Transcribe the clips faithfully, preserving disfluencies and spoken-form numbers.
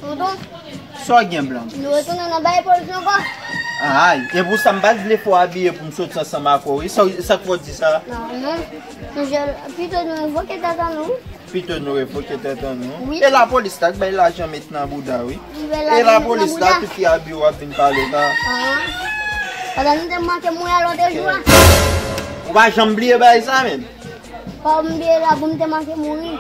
Tonton. Sa w gen, Blan? Nou retounen nan bagay polis ankò. Ay, e pou sa m pa t vle fè w abiye pou m soti ansanm ak ou, wi. Sa, sa k fè w di sa? Non, non. Sonje, pito nou revoke tèt an nou. Pito nou revoke tèt an nou. Wi. E lapolis la k bay lajan met nan bouda, wi. Li bay lajan met nan bouda. E lapolis la tou ki abiye w ap vin pale la. Ah. Pandan nou te manke mouri a lòt jou a. Ou pa janm bliye bagay sa, menm? Pa m bliye la pou m te manke mouri.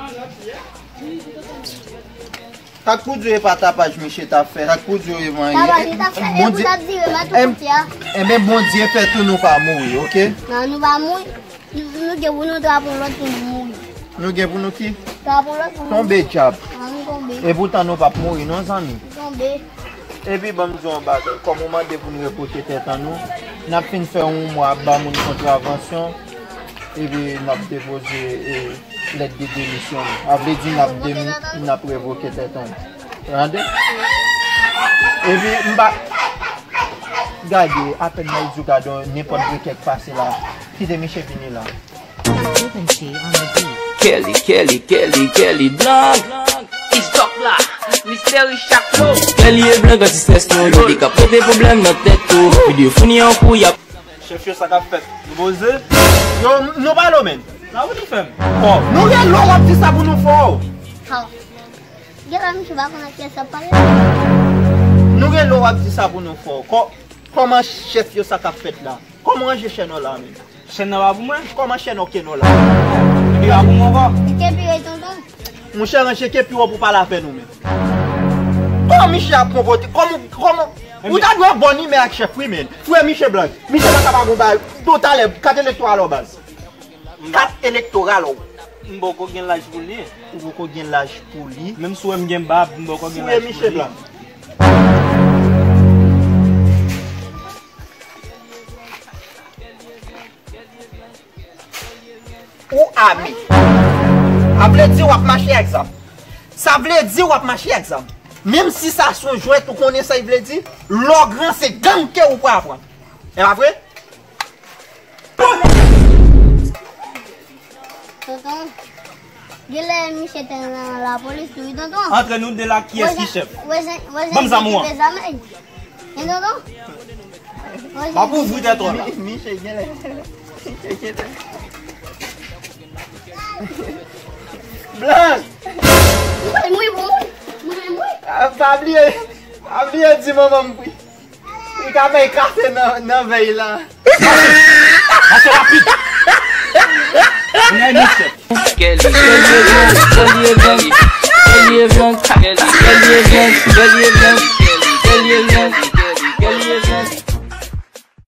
Sa k pou di w e pa tapaj misye t ap fè, sa k pou di w e manyen. Tapaj li t ap fè, e pou t ap dire, mwen tou kote a. Enben, Bondye fè tou nou pa mouri, oke? Non, nou pa mouri. Nou, nou gen pou nou trapon lòt pou nou mouri. Nou gen pou nou ki? Trapon lòt pou nou mouri. Tonbe dyab. An, nou tonbe. E poutan nou p ap mouri non, zanmi. Nou tonbe. Epi ban m di w yon bagay, kòm ou mande pou n revoke tèt an nou, n ap fin fè yon mwa ap ba moun kontravansyon, epi n ap depoze, e, lèt de demisyon nou. A vle di n ap demi-, n ap revoke tèt an nou. Tande? Epi m pa, gade, apèn m ap di w gade nenpòt brekè k pase la, kite misye vini la. Kelly, Kelly, Kelly, Kelly Blanc. It's Doc la, Mister Richard Flow. Kelly e Blanc, anti-strès nou, yo di k ap pote pwoblèm nan tèt ou. Videyo fini an kou, y ap Chèf yo, sa k ap fèt? Nou poze? Yo, nou pale w, menm. La ou di fè m? Bon, nou rele w, w ap di sa pou nou fè w. Genlè misye pa konnen kiyès ap pale. Nou rele w, w ap di sa pou nou fè w. Kò-, kòman chèf yo, sa k ap fèt la? Kòman ranje chèn w la, menm? Chèn nan pa pou mwen. Kòman chèn w ke nou la? Li pa pou mwen ankò. Li te pire tonton. Monchè, ranje kepi w pou pale avè nou, menm. Kòman misye ap konpòte? Kòman, kòman? Ou ta dwe an bòn imè ak chèf, wi, menm. Frè Michel Blanc, misye pa ka pa gon bagay. Talè, kat elektoral ou, baz. Kat elektoral ou. M poko gen laj pou li. Ou poko gen laj pou li. Menm si w wè m gen bab, m poko gen laj pou li. Frè Michel Blanc. Ou ame. A vle di w ap mache ak zam. Sa vle di w ap mache ak zam. Menm si sa se yon jwèt, ou konnen sa l vle di? Lè w gran, se gang ke ou pral pran. E pa vre? Tonton, genlè misye te nan lapolis tou, wi, tonton. Antre nou de la, kiyès ki chèf? Ban m zam ou an. Men tonton. M ap ouvri tèt ou la. Mi-, Michel genlè. Michel genlè. Blan! Mwen, mwen, mwen, mwen, mwen. Ah, pa bliye, pa bliye di manman m pri. Li ka fè kafe nan, nan vèy la. Mache rapid. Ann al, mesye. Kelly, Kelly e Blanc, Kelly e Blanc, Kelly e Blanc, Kelly e Blanc, Kelly e Blanc, Kelly e Blanc, Kelly e Blanc.